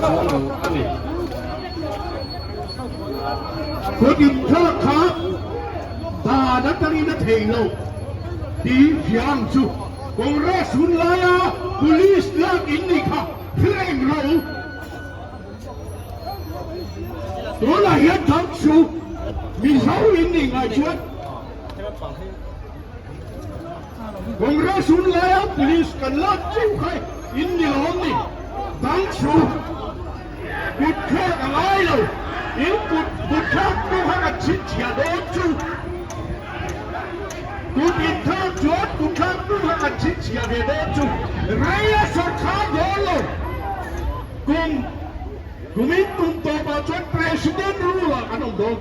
chuang lo a ni. Kut inthlak kha dan atangin a thei lo tih hria ang chu. Congress hun laia police lak in nih kha hreng rawh u. Tunah hian dang chu Mizo in nih ngai chuan Congress hun laia police kan lak chiu kha in ni lawm ni. Dang chu kut thlak a ngai lo. In kut kut thlak tu kha kan chhinchhiah dawn chu. Kut in thlak chuan kut thlak tu kha kan chhinchhiah ve dawn chu. Rei a sawrkhar dawn lo. Kum kumin kum tawpah chuan President rule ah kan awm dawn.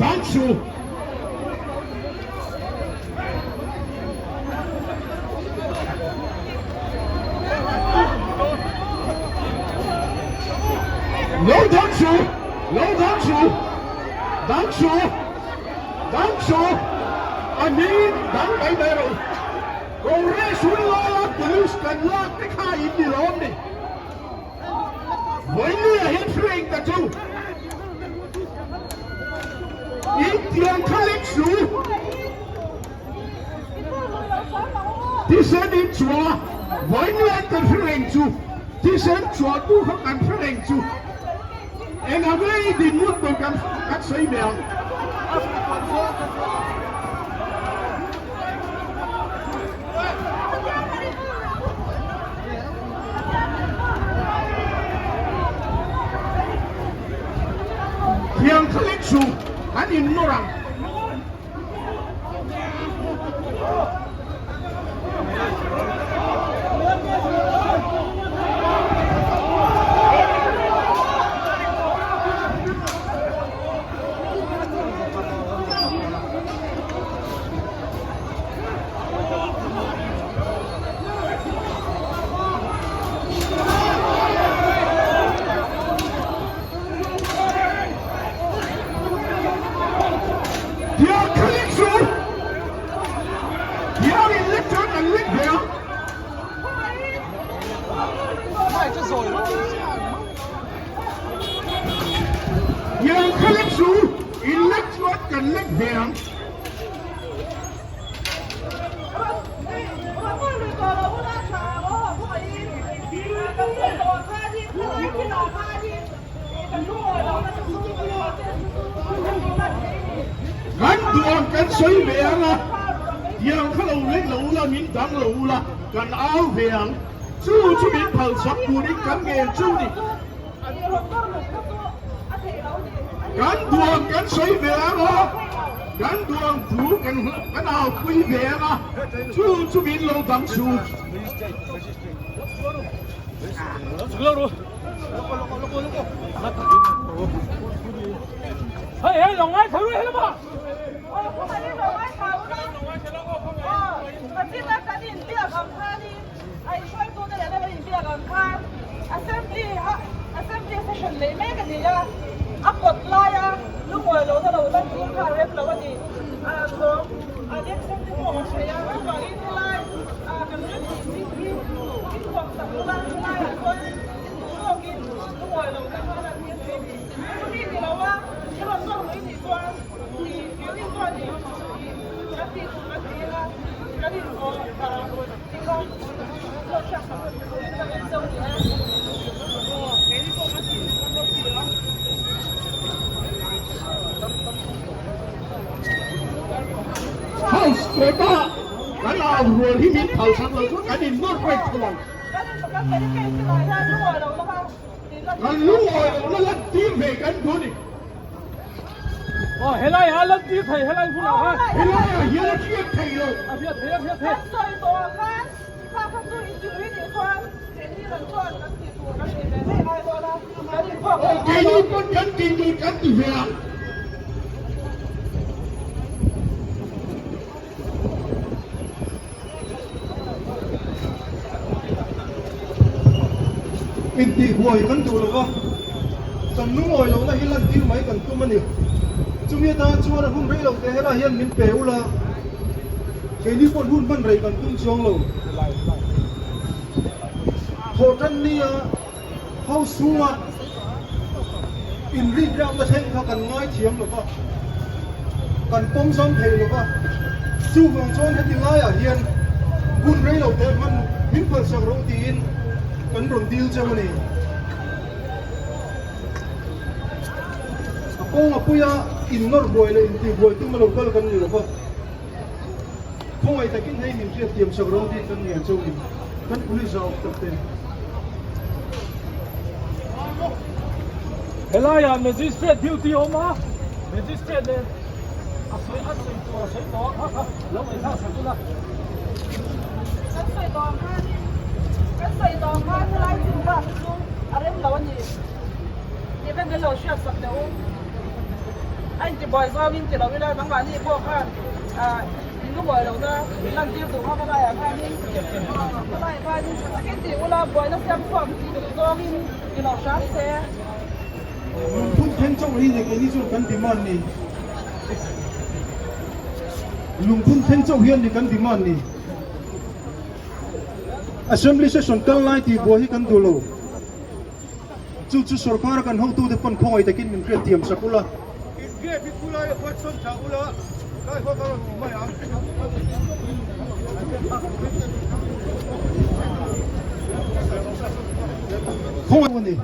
Dang chu. Lo dang chu, lo dang chu, dang chu, dang chu, a ni dang mai mai rawh u. Congress hun laia police kan lak te kha in ni lawm ni. Vawinia hian hre eng ta chu. In tiang kha lek su. Thisen in chua vawinia kan hre reng chu. Thisen chua tu kha kan hre reng chu. Eng ang nge i dinhmun tur kan kan sawi ve ang. Thiang thlalek chu an innawr ang. Thiang thlalek chu thiang in lek chuan an lek ve a. Thiang thlalek chu in lek chuan kan lek ve ang. Kan duang kan sawi ve ang a, tiang kha lo lek lo ula, min dang lo ula, kan au ve ang. Chu chu min phal chak turin kan ngen chu ni. Kan duang kan sawi ve ang a, kan duang thu kan kan aupui ve ang a, chu chu min lo dang su. Assembly Assembly session leh mek a ni a, a kawt laia lungawi lohna lo lan tur kha a rem lo a ni. Thawm a assembly pawh a hreh a, chuvangin helai kan rem tih zing hi inkhawm sak ula helaiah chuan induh zawkin lungawi lohna kha a lan tir thei a ni. Chumi ni lo a, i rawn nawr mai nih chuan i building chuan i kan tih tur kan ti a, kan inhawh House kawta kan au rual hi min phal sak lo chuan kan in nawr reng tho ang. Kan lungawi lohna lan tir ve kan duh a ni. Aw helai ah lan tir thei helai hunah khan. Helai ah hian a hriat theih loh. A hriat theih a hriat theih. Kan sawi tawh ah khan kha kha chu i tih ui nih chuan keini lam chuan kan tih tur kan ti ve mai ngai dawn a, kan inkhawm Aw keini pawn kan tih tur kan ti ve ang. Intihhuai kan duh lo va, kan lungawi lohna hi lantir mai kan tum a ni. Chumi atan chuan a hun rei lo te helai hian min pe ula, keini pawh hun hman rei kan tum chuang lo. Thawhtannia House chhunga inrikriakna thleng kha kan ngaithiam lo va, kan pawmzam thei lo va. Chuvang chuan heti laiah hian hun rei lo teh hman min phalsak rawh tiin kan rawn dil cheu a ni. A kawnga puia innawr buai leh intihbuai tum a lo kal kan ni lo va. Khawngaih takin hei min hriat thiam sak rawh tih kan ngen chauh in kan police a awm tak te. Helaiah Magistrate duty a awm a, Magistrate nen a sawi a sawi tur a sawi tawh a, kha kha lo ngaihthlak sak ula. Kan sawi tawh ang khanin, kan sawi tawh ang khan helai chin bak hi chu a rem lo a ni tih kha min lo hriat sak teh u. A intibuai zawngin ti lo ila nangmahni pawh khan in lungawi lohna lantir duh kha ka laiah khanin ka laiah khanin tha takin ti ula buaina siam chhuak duh zawngin ti lo hram se. Lungphun thleng chauh hi ni keini chuan kan demand ni. Lungphun thleng chauh hian ni kan demand ni. Assembly session kal lai tih buai hi kan duh lo. Chu chu sorkar kan hotute pawn khawngaih takin min hriat thiam sak ula. Inbiak hi khulai a huat sawn tha ula, kai huat a rawn ti mai ang. Khawngaih a ni.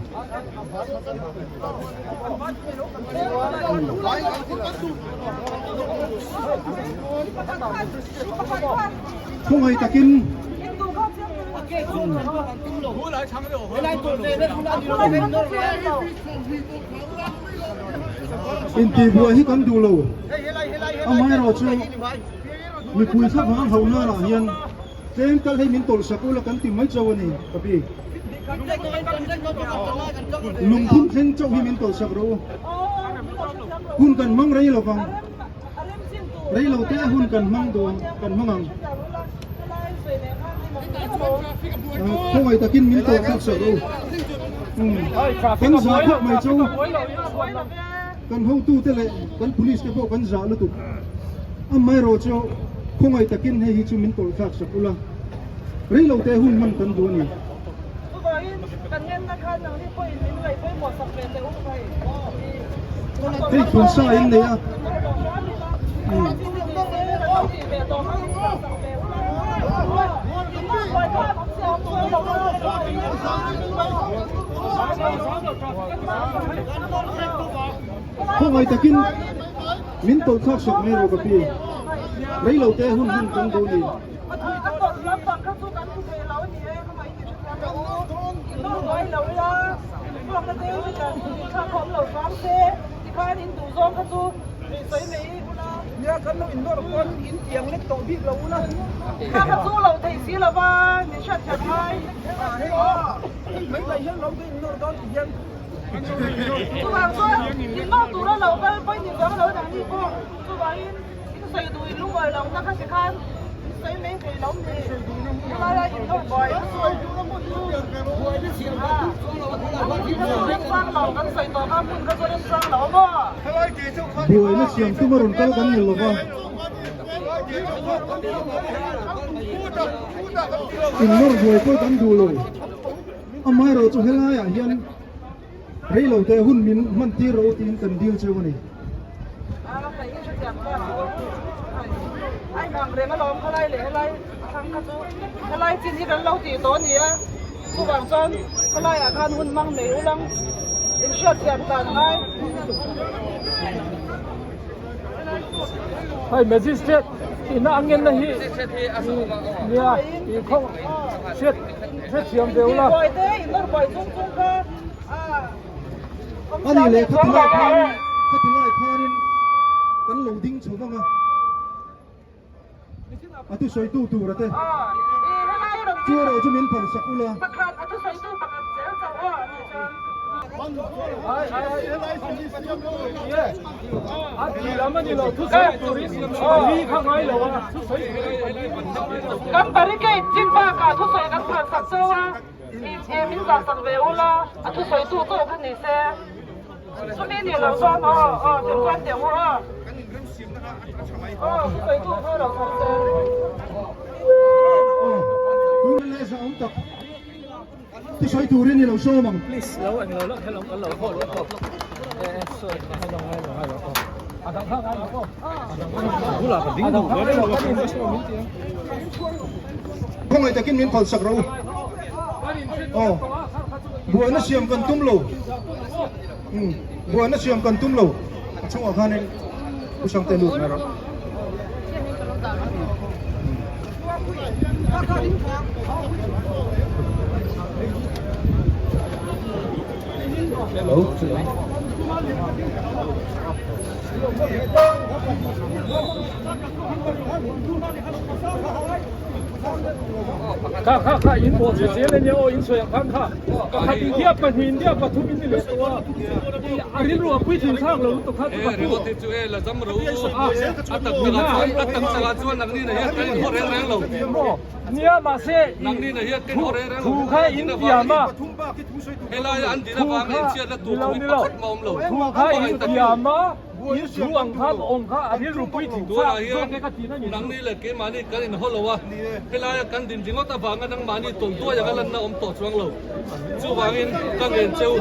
Khawngaih takin. Intihbuai hi kan duh lo. Amaherawhchu mipui thlavang hauh nanah hian tlem kal hei min tawlh sak ula kan ti mai chauh a ni ka pi. Lungphun thleng chauh hi min tawlh sak rawh u. Hun kan hmang rei lo vang. Rei lo te hun kan hmang dawn kan hmang ang. Khawngaih takin min tawlh sak sak rawh u. Kan zah khawp mai chu kan hotute leh kan police te pawh kan zah lutuk. Amaherawhchu khawngaih takin hei hi chu min tawlh thlak sak ula. Rei lo te hun hman kan duh a ni. Hei phunsa in nei a. Khawngaih takin min tawlh thlak sak mai rawh ka pi. Rei lo te hun hman kan duh a ni. Buaina siam tum a rawn kal kan ni lova. Innawr buai pawh kan duh lo. Amaherawhchu helaiah hian Rei lo te hun min hman tir rawh u tiin kan dil cheu a ni. Hei magistrate ina a ngenna hi nia i khaw hriat hrethiam ve ula. A nih leh khati lai khanin khati lai khanin kan lo ding chho vang a, a thusawitu tura te chu erawh chu min phalsak ula. Kan barricade chin bakah thusawi kan phalsak chauh a. He min zah sak ve ula, a thusawi tu tawh kha ni se. Chumi nih loh chuan aw aw tiang chuan tiang u aw. Aw thusawi tu kha lo chho se. Aw, tun leh zah awm tak. Thusawi turin i lo sawm ang. Please lo eng lo lo hello kan lo haw lo aw e e sorry ngai lo ngai lo ngai lo aw a dang kha ngai lo aw a dang kha bulah ka ding duh ve reng lo ka in min ti ang. Khawngaih takin min phalsak rawh u. Aw buaina siam kan tum lo. Umm buaina siam kan tum lo. A chhungah khanin Pu Sangte lut mai rawh. Hello. Kha kha kha in pawh che zel ania aw in sawi ang khan kha pakhat in dia pahnih in dia pathum in ni leh tawh a a rilru a pui thin thlak lo lutuk kha chu ka pu te chu e la zam ro a tak tak ah chuan a tak tak ah chuan nangni na hian kan in haw reng reng lo nia mahse nangni na hian kan haw reng reng lo thu kha in tiam a helai an din avang in chhiatna tur thu hi pakhat mah awm lo thu kha in tiam a In thu ang khan awm kha a rilru puitling chak zawk e ka ti na ni chu. Nangni leh keimahni kan inhaw lo a, helaia kan din ringawt avanga nangmahni tawlhduai anga lanna awm tawh chuang lo. Chuvangin ka ngen che u.